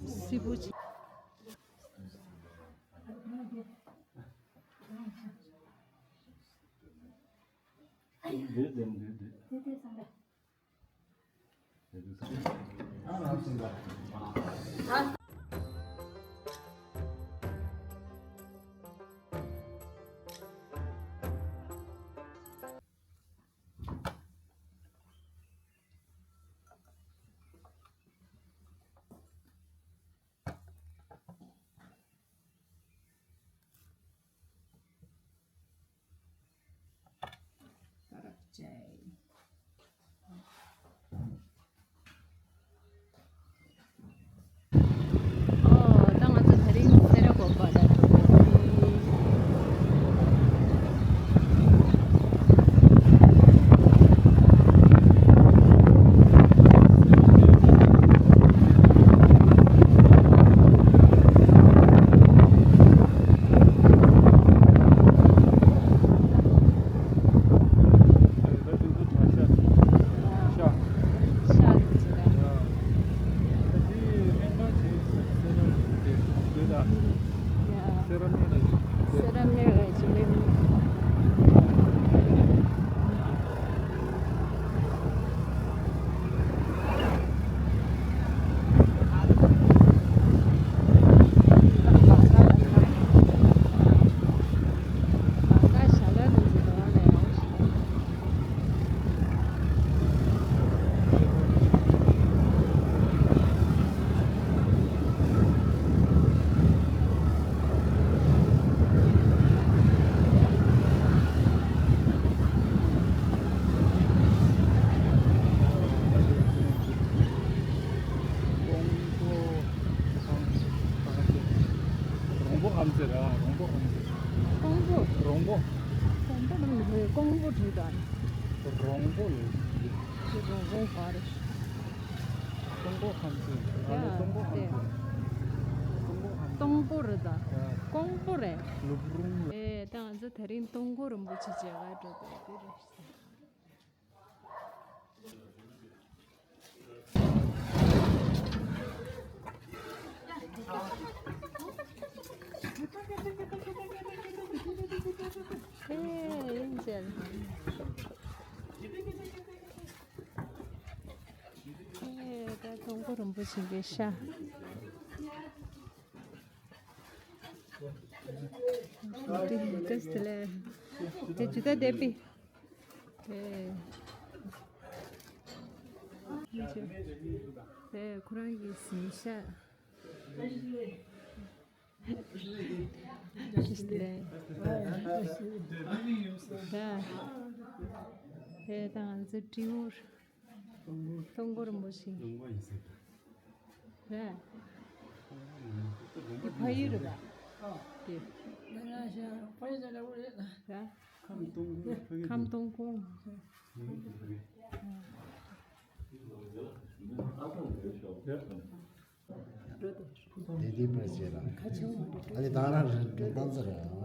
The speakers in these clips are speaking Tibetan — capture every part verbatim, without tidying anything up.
སིལ་བུ་ཆེ། ཨོ། ད་ང་ཚོ་དེ་རིང་སེ་ར་དགོན་པ་ལ་འགྲོ་གི་ཡིན། རོང་པོ་ཁམས་ཚན་ར། རོང་པོ་ཁམས་ཚན། རོང་པོ། རོང་པོ། རོང་པོ་ནང་ནས་ཀོང་པོ་བྲིས་དང་། རོང་པོ་ལ། དེ་རོང་པོ་ག་རེ། ཀོང་པོ་ཁམས་ཚན། ཨ་ལེ། ཀོང་པོ་ཁམས་ཚན། ཀོང་པོ་ཁམས་ཚན། སྟོང་པོ་རེད་ད། ཀོང་པོ་རེད། ལུབ་རུང་། ཨེ། ད་ང་ཚོ་དེ་རིང་སྟོང་པོ་རིན་པོ་ཆེ་མཇལ་ག་འགྲོ་གི་རེད། དེ་རེད། ད་སྟོང་པོ་རིན་པོ་ཆེ་གི་ཤ། དེ་ཇི་ལྟར་བསྡད་པའི། ཨེ། ཨེ། ཁོ་རང་གི་ཟིན་ཤ། ད་ཨེ། ད་ང་ཚོ་སྤྲེའུ། སྟོང་པོ་རིན་པོ་ཆེ། རེད། འདི་ཕ་ཡུལ་རེད་པ། དེ། རེད། ཁམས་སྟོང་པོ། དེ་དེ་པར་བྱས་ལ། ཨ་ནི་ད་རང་རེད་འགྲོ་སྟངས་ཚར་རེད།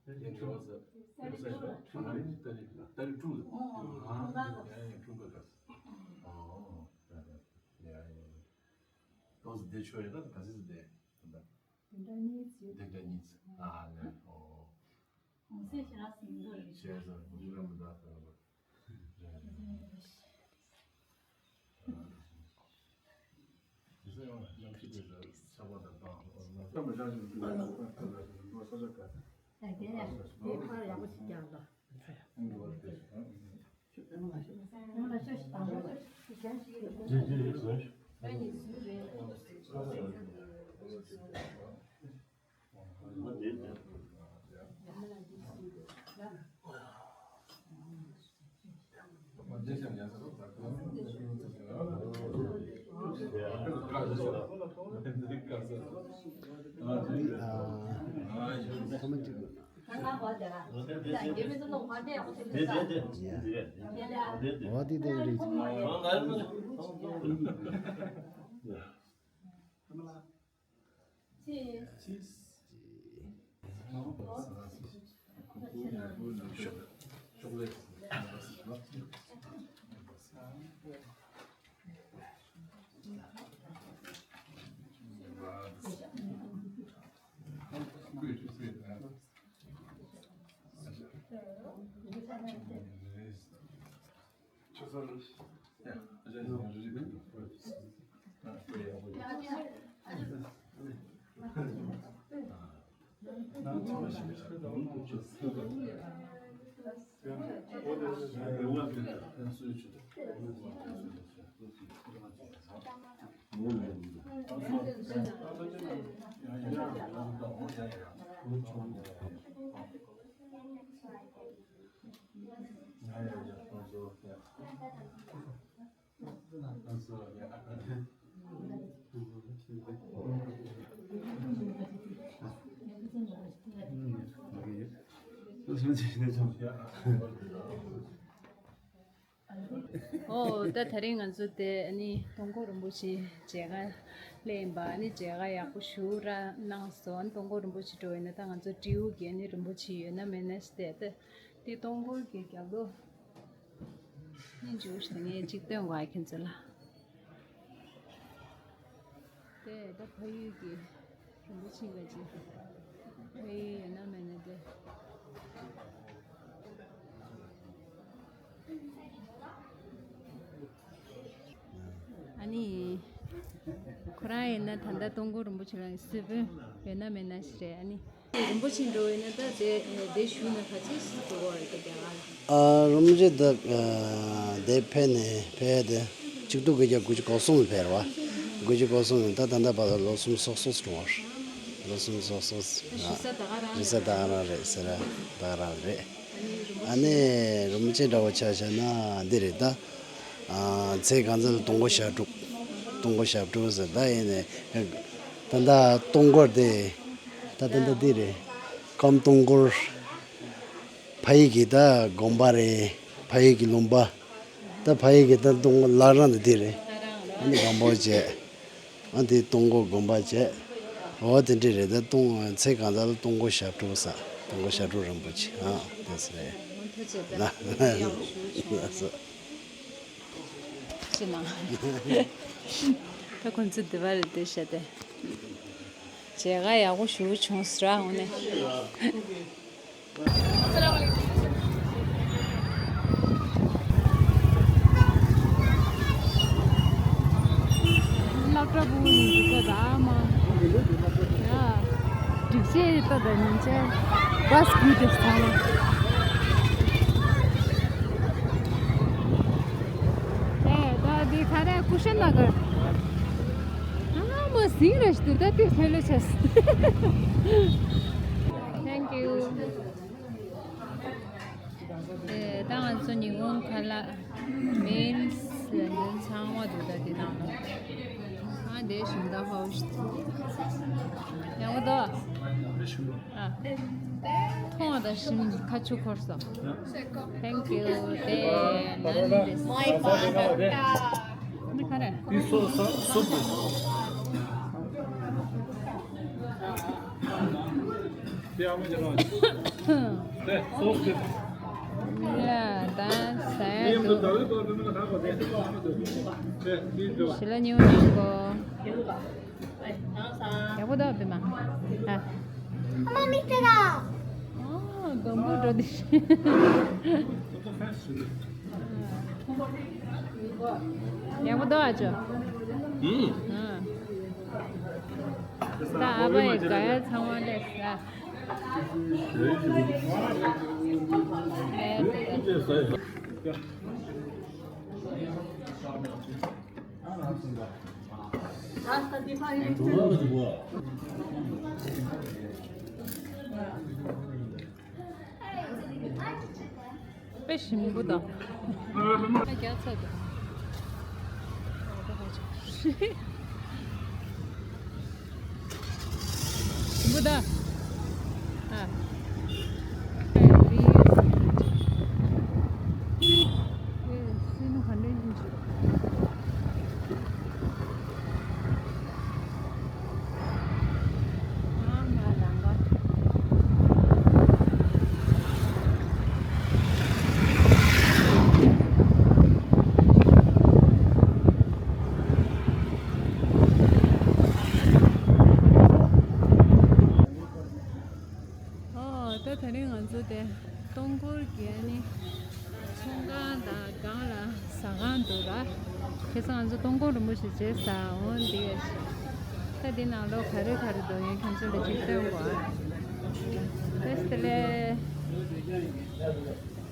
ཡ་ཁྱོད་ཚོ་ཁྱོད་ཚོ་ཏ་རིག་ཏ་རིག་ཏ་རིག་དྲུག་ལ། ཨོ་ཡ་ཡ་ཁྱོད་ཀ་ཡ་ཡ་ཡ་ཡ་ཏོག་ཙམ་བསྡད་ཆོག་ཡ་ད་ག་ཚོད་ཙམ་བསྡད་ད། དེ་འདྲ་གཉིས་ཚོད། དེ་འདྲ་གཉིས་ཚོད་ཨ་ལེ་ཨོ། གོང་ཚད་ཞེ་དྲག་ཟིན་འདུག་ཞེས་ཟེར་མི་ར་མི་འདྲ་ཟེར་བ། ཨོ། ད་དེ་རིང་ང་ཚོ་དེ་ཨ་ནི་སྟོང་འཁོར་རིན་པོ་ཆེ་མཇལ་ཁ་སླེབས་ཡིན་པ། ཨ་ནི་མཇལ་ཁ་ཡག་པོ་ཞེ་དྲག་གནང་སོང་། ཨ་ནི་སྟོང་འཁོར་རིན་པོ་ཆེ་འགྲོ་ཡིན་ན་ད་ང་ཚོ་སྤྲེའུ་གི་ཨ་ནི་རིན་པོ་ཆེ་ཡོད་ན་མེད་ན་ཞིག་དེ་ད་དེ་སྟོང་འཁོར་གྱི་རྒྱབ་ལོགས་ཨ་ནི་འཇུག་ཞིག་ངས་ཅིག་སྟོན་དགོས་ཨ་ཁྱེད་ཚོ་ལ། དེ་ད་ཕ་ཡུལ་གྱི་རིན་པོ་ཆེ་འགའ་ཅིག་ཕ་ཡུལ་ཡོད་ན་མེད་ན་དེ། ཨ་ནི། ཁོ་རང་ཡིན་ན་ད་ལྟ་སྟོང་འཁོར་རིན་པོ་ཆེ་རང་གི་གཟུགས་པོ་ཡོད་ན་མེད་ན་ཞིག་རེད། ཨ་ནི། རིན་པོ་ཆེ་འགྲོ་ཡོད་ན་ད་དེ་དེ་བཞུགས་ན་ག་ཚོད་ཞིག་འགྲོ་གི་རེད་ད་རྒྱ་གར་ལ། ཨ། རིན་པོ་ཆེ་ད་དེ་ཕེབས་ནས་ཕེབས་ཏེ་གཅིག་སྟོང་དགུ་བརྒྱ་དགུ་བཅུ་གོ་གསུམ་ལ་ཕེབས་རེད་བ། དགུ་བཅུ་གོ་གསུམ་ལ་ད་ད་ལྟ་བར་དུ་ལོ་གསུམ་སོ་སོ་སོ་འགྲོ་བ་རེད། ལོ་གསུམ་སོ་སོ་སོ་རེད། རིན་པོ་ཆེ་ད་ག་རང་རེད་ཟེར་ད་ག་རང་རེད། ཨ་ནི་རིན་པོ་ཆེ་འདྲ་བོ་ཆ་བཞག་ན་འདི་རེད་ད། ཚེ་གང་ཚེ་ལ་སྟོང་འཁོར་ཞབས་དྲུག་སྟོང་འཁོར་ཞབས་དྲུག་ཟེར་ད་ཡིན་ནས་ད་ལྟ་སྟོང་འཁོར་དེ་ད་ད་ལྟ་འདི་རེད། ཀམ་སྟོང་འཁོར། ཕ་ཡུལ་གྱི་ད་དགོན་པ་རེད། ཕ་ཡུལ་གྱི་ལུང་པ། ད་ཕ་ཡུལ་གྱི་ད་སྟོང་འཁོར་བླ་བྲང་དེ་འདི་རེད། ཨ་ནི་སྒམ་པོ་བྱས། ཨ་འདི་སྟོང་འཁོར་དགོན་པ་བྱས། འོ་དེ་འདྲ་རེད་ད། སྟོང་ཚེ་གང་ཟག་ལ་སྟོང་འཁོར་ཞབས་དྲུག་ས། སྟོང་འཁོར་ཞབས་དྲུག་རིན་པོ་ཆེ་ཨ་དེ་ཚོ་རེད། ལགས་སོ། ཅི་ན། ད་ཁོང་ཚོ་དེ་བ་རེད་དེ་བཤད་དེ། མཇལ་ཁ་ཡག་པོ་ཞེ་པོ་བྱུང་ཟེར་ར་འོ་ནས། སློབ་གྲྭ་ཕྲུ་གུ་ཡིན་འདུག་ག་ད་མ། ཡ། སྒྲིག་ཆས་ད་ད་ཉིན་ཆད་བྷ་སི་ཀི་དེ་ཚང་མ། ཨེ་ད་འདི་ག་རེ་ཀུ་ཤན་ན་གར། ཨ་མ་ཟིང་རེ་ཞིག་འདུག་ད་དེ་ཐོས་ལེ་ཆེ། Thank you. ཨེ་ད་ང་ཚོ་ཉི་ཧོང་ཁ་ལག་མིལ་སི་ལ་འདི་ཚང་མ་འདུག་ད་འདི་ནང་ལ། ཨ་འདི་ཞིམ་ད་ཧོ་ཞིག་ཡང་གོ་ད། ཨ། མཐོང་བ་དང་ཞིམ་ཁ་ཆུ་འཁོར་སོང་། Thank you. དེ་ནན་རེད། འདི་ག་རེ། འདི་སོ་སོ་སོ་པོ། ཡ་ད་ཟ་ཡ་འདུག་ཞི་ལ་ཉིའུ་ནང་གོ། ཡག་པོ་འདུག་པད་མ། ཨ། ཨ་མ་མི་སྟེར་ར། ཨོ། སྡོང་པོ་འགྲོ་དེ། ཡག་པོ་འདུག་ཨ་ཅོ། ཨུམ། ཨ། ད་ཨ་ཕ་ཡི་དགའ་ཡ་ཚང་མ་སླེབས་ས། དཔེ་ཞིམ་པོ་དང་། རྒྱ་ཚ་དང་། ཞིམ་པོ་དང་། ཨ། ཨོ། ད་དེ་རིང་ང་ཚོ་དེ་སྟོང་སྐོར་གྱི་ཨ་ནི་ཚོང་ཁང་དང་སྒང་ལ་ཟ་ཁང་འདུག་ར། ཁ་སང་ང་ཚོ་སྟོང་སྐོར་རིན་པོ་ཆེ་རྗེས་ཟ་འོ་འདི་ཡ་ཞིག་ད་འདི་ནང་ལོགས་ག་རེ་ག་རེ་འདུག་ཡིན་ཁྱོད་ཚོ་ལ་ཅིག་སྟོན་དགོས་ཨ། བཀྲ་ཤིས་བདེ་ལེགས།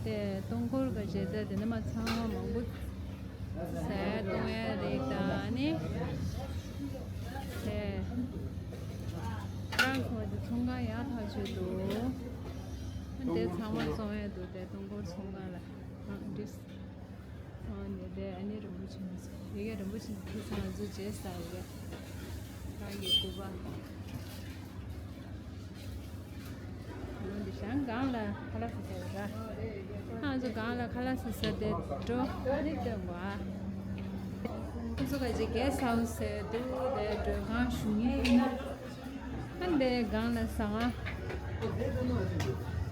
དེ་སྟོང་སྐོར་གྱི་རྗེས་ཟ་དེ་ནི་མ་ཚང་མ་མང་པོ། ཟས་གཏོང་ཡ་རིགས་དང་ནི། དེ། ཁོ་ཚོ་ཚོང་ཁང་ཡག་ཐག་ཆོད་འདུག་དེ་ཚང་མ་བཙོང་ཡ་འདུག་དེ་སྟོང་སྐོར་ཚོང་ཁང་ལ། ཨང་འདྲིས། ཨང་ནི་དེ་ཨ་ནི་རིན་པོ་ཆེ་ཡི་གེ་རིན་པོ་ཆེ་ཁྱེད་ཚོ་ང་ཚོ་རྗེས་ཟ་ཡི་གེ་ད་ཡི་སྐུ་པ། འདི་ཞང་སྒང་ལ་ཁ་ལག་ཟ་ཟེར་ར། ང་ཚོ་སྒང་ལ་ཁ་ལག་ཟ་ཟེར་དེ་འགྲོ་ནི་སྟོན་པ། ཁོ་ཚོ་ག་ཅིག་གེ་སའུ་སི་ཟེར་འདུག་དེ་འགྲོ་གང་ཞུ་ངེས་ཡིན་ན། ཨ་འདི་སྒང་ལ་ཟ་ང་།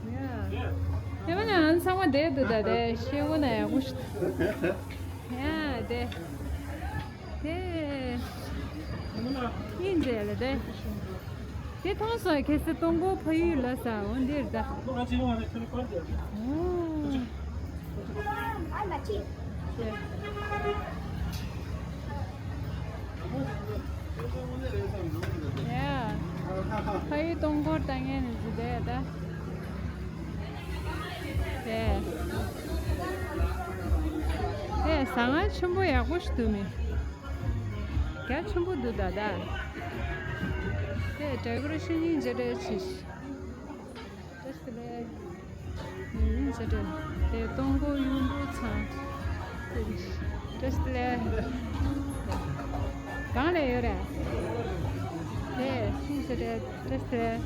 ཡ། དེ་མ་ན་ཨ་ཚང་མ་བསྡད་འདུག་ད་དེ་ཤེས་གོ་ན་ཡག་པོ་ཞིག་ཡ་དེ། དེ། ཡིན་ཟེར་ལ་དེ། དེ་མཐོང་སོང་ཁྱེད་ཚོ་སྟོང་སྐོར་ཕ་ཡུལ་ལ་ས་འོ་འདིར་ད། ཨོ། ཡ། ཕ་ཡུལ་སྟོང་སྐོར་ལྟ་མཁན་ནི་ཟི་དེ་ད། དེ། དེ་ཟ་ཁང་ཆེན་པོ་ཡག་པོ་ཞིག་འདུག་མི། རྒྱ་ཆེན་པོ་འདུག་ད་ད། དེ་ཌེ་ཀོ་རེ་ཤན་ཡིན་ཇེ་ཌེ་ཆེ་ཤི། བཀྲ་ཤིས་བདེ་ལེགས། ཡིན་ཇེ་ཌེ། དེ་སྟོང་སྐོར་གཡུ་འབྲུག་ཚང་། བཀྲ་ཤིས་བདེ་ལེགས། གང་ལ་ཡོད་རེད། དེ་ཡིན་ཇེ་ཌེ། བཀྲ་ཤིས་བདེ་ལེགས།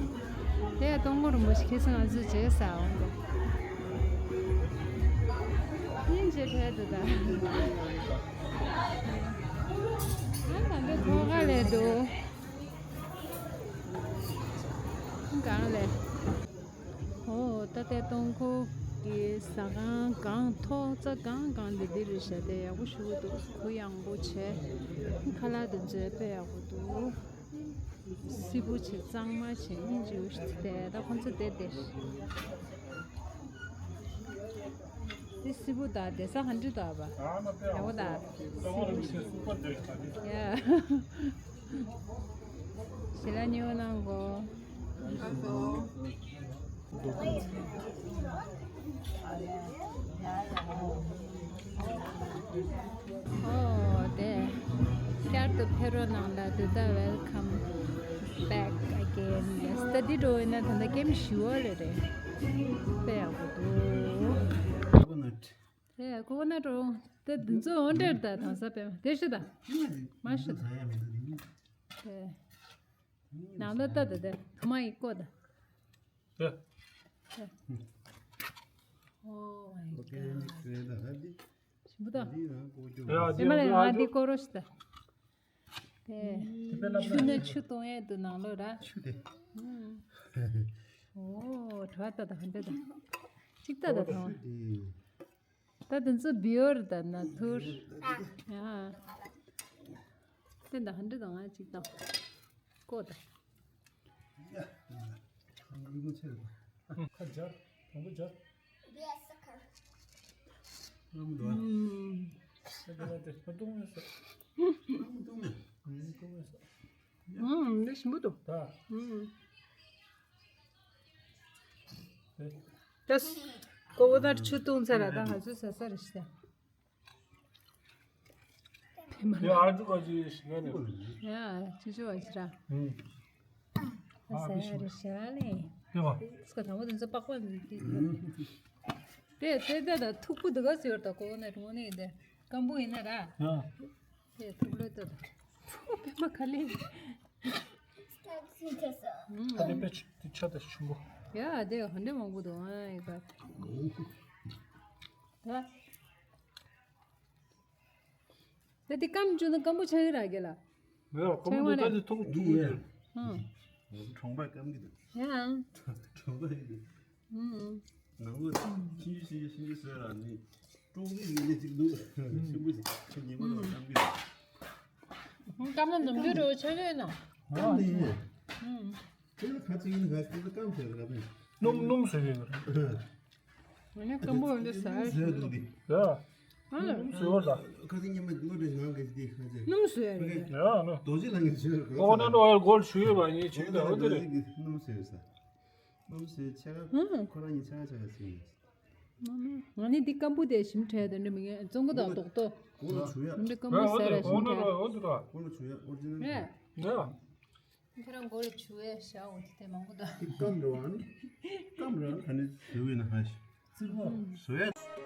དེ་སྟོང་སྐོར་རིན་པོ་ཆེ་ཁྱེད་ཚོ་ང་ཚོ་རྗེས་ཟ་འོང་དེ། ཡིན་ཇེ་ཌེ་འདུག་ད། ཨ་ད་འདི་ཐོག་ཁ་ལས་འདུག་གང་ལས། ཨོ་ད་ལྟའི་སྟོང་སྐོར་གྱི་ཟ་ཁང་སྒང་ཐོག་རྩ་སྒང་སྒང་འདི་འདི་རེད་ཤག་དེ་ཡག་པོ་ཞེ་པོ་འདུག་གུ་ཡངས་པོ་བྱས། ཁ་ལག་དེ་ཚོ་དཔེ་ཡག་པོ་འདུག་སིལ་བུ་བྱས་གཙང་མ་བྱས་སྙིང་རྗེ་པོ་ཞིག་དེ་ད་ཁོང་ཚོ་དེ་དེ། དེ་སིལ་བུ་དང་དེ་ས་ག་འདྲ་འདུག་པ། ཡག་པོ་དང་། སིལ་བུ་ཞིག་ཡ། ཞི་ལ་ཉེ་བོ་གནང་གོ། ཨོ་དེ། བསྐྱར་དུ་ཕེབས་རོགས་གནང་ལ་དུ་ད། Welcome back again. Yes. ད་འདི་འགྲོ་ཡིན་ན་ད་ལྟ་ཀེམ་ཞི་བ་རེད་རེད། དཔེ་ཡག་པོ་འདུག Coconut. དེ་ཀོ་ཀོ་ནཊ་འགྲོ། དེ་འདི་ཚོ་འོ་འདྲེར་ད་དང་ས་པེ་དེ་ཤི་ད། མ་ཤི་ད། དེ། ནང་ལ་ལྟ་ད་དེ་ཐུ་མ་ཡི་ཀོ་ད། ཨོ་མའི་གོཌ། ཞིམ་པོ་ད། དེ་མ་ལས་ང་འདི་ཀོ་རོ་ཤི་ད། དེ། ཆུ་ན་ཆུ་གཏོང་ཡས་འདུག་ནང་ལོགས་ར། ཆུ་དེ། ཨུམ། བ་ད་ད་ཧན་ཏེ་ད། ཅིག་ད་ད་ཐང་། ད་དེ་ཚོ་བི་ཡོར་ད་ན་ཐུར། ཡ། དེ་ད་ཧན་ཏེ་ད་ང་ཅིག་ད། ཀོ་ད། ཁ་སྦྱར། དང་པོ་སྦྱར། ལམ་འདུག་ཨ། ས་རྒྱ་བ་དེ་ཁ་བཏུང་མེད་ས། ལམ་བཏུང་མེད། ཨུམ། བཏུང་མེད་ས། ཨུམ། འདི་ཞིམ་པོ་འདུག་ད། ཨུམ། དེ། ད་ཀོ་ཀོ་ནཊ་ཆུ་བཏུང་ཚར་ར་ད་ང་ཚོས་ཟ་ས་རེད་ཤག་དེ་ཨ་ཅུ་ཀ་ཅི་ཞིག་ནས། ཡ་ཅུ་ཅུ་བ་ཅི་ར། ཨུམ། ཨ་ཟ་ཡ་རེད་ཤག་ལེ། དེ་བ། སྐ་དང་པོ་དེ་ཚོ་པགས་པ་མི་དེ། དེ་དེ་དེ་ད་ཐུག་པོ་འདི་ག་ཟེར་ད་ཀོ་ཀོ་ནཊ་དངོས་གནས་དེ་སྐམ་པོ་ཡིན་ན་ར། ཡ། དེ་ཐུག་ལོས་ད་ད། ཕོ་པད་མ་ག་ལེ། ཨུམ། ཨ་དེ་པེ་ཆ་དེ་ཆ་དེ་ཆུང་པོ། ཡ་དེ་ཧ་འདྲེ་མང་པོ་འདུག་ཨ་ཡི་ག་ད། ད་དེ་སྐམ་བཅུག་ན་སྐམ་པོ་ཆགས་ཀྱི་ར་གི་ལ། ཡ་སྐམ་པོ་འདུག་ད་དེ་ཐུག་ཐུག་ཡོད། ཨུམ། གྲོང་པ་སྐམ་གི་འདུག་ཡ། གྲོང་པ་ཡི་འདུག་ཨུམ། ང་ཚོ་ཤིན་ཅུ་ཤིན་ཅུ་ཤིན་ཅུ་ཟེར་ར་ནི། ཀྲུང་གི་ཡིན་ནི་ཅིག་འདུག་ཆེན་པོ་ཞིག་ཉི་མ་ལ་བསམ་གི་ཡོད། སྐམ་ན་ནམ་རྒྱུན་རེ་བ་ཆགས་ཡོད་ན། ཨ་ནི། ཨུམ། དེ་ལ་ཁ་ཅིག་ཡིན་ན་ཁ་ཅིག་ལ་སྐམ་ཟེར་ར་བས། སྣུམ་སྣུམ་ཟེར་གི་ཡོད་རེད། ང་ནི་སྐམ་པོ་འདི་ཟ་ཡ་ཟེར་འདུག་འདི། ཡ། ཨ་ལ། སྣུམ་ཟེར་བ་ད། ཁ་ཅིག་ཉི་མ་ལོ་དེ་ནང་གི་འདི་ཁ་ཅིག་སྣུམ་ཟེར་ཡ་རེད། ཡ་ནོ། རྡོ་རྗེ་གླིང་གི་ཞོལ་གོ་ཨོ་ན་ནོ་ཨ་གོལ་ཞུ་ཡོད་པ་ཡིན་ཆེན་པོ་འོ་དེ་རེད། སྣུམ་ཟེར་ས། ཨུམ། ཁོ་རང་གཉིས་ཆ་ག་ཆ་ག་ཟེར་ཡིན། ང་ནི་འདི་སྐམ་པོ་དེ་ཞིམ་དྲགས་དེ་འདྲ་མི་ངན་བཙོང་གི་དང་རྡོག་རྡོག་གོ་ལ་ཆུ་ཡ། འདི་སྐམ་པོ་ཟ་ར་ཞིམ་དྲགས། འོ་དེ་ར། གོ་ལ་ཆུ་ཡ་ཨོ་རི་ཇི་ནལ། རེད། ཡ། ཁྱེད་རང་གོ་ལ་ཆུ་ཡ་ཤ་འོ་དེ་དེ་མང་པོ་དང་། འདི་སྐམ་རེད་བ་ནི། སྐམ་རེད་བ་ནི་ག་ནས་ཟོས་ཡོད་ན་ཧ་ཤི། རྩིག་པ་ཟོས་ཡ།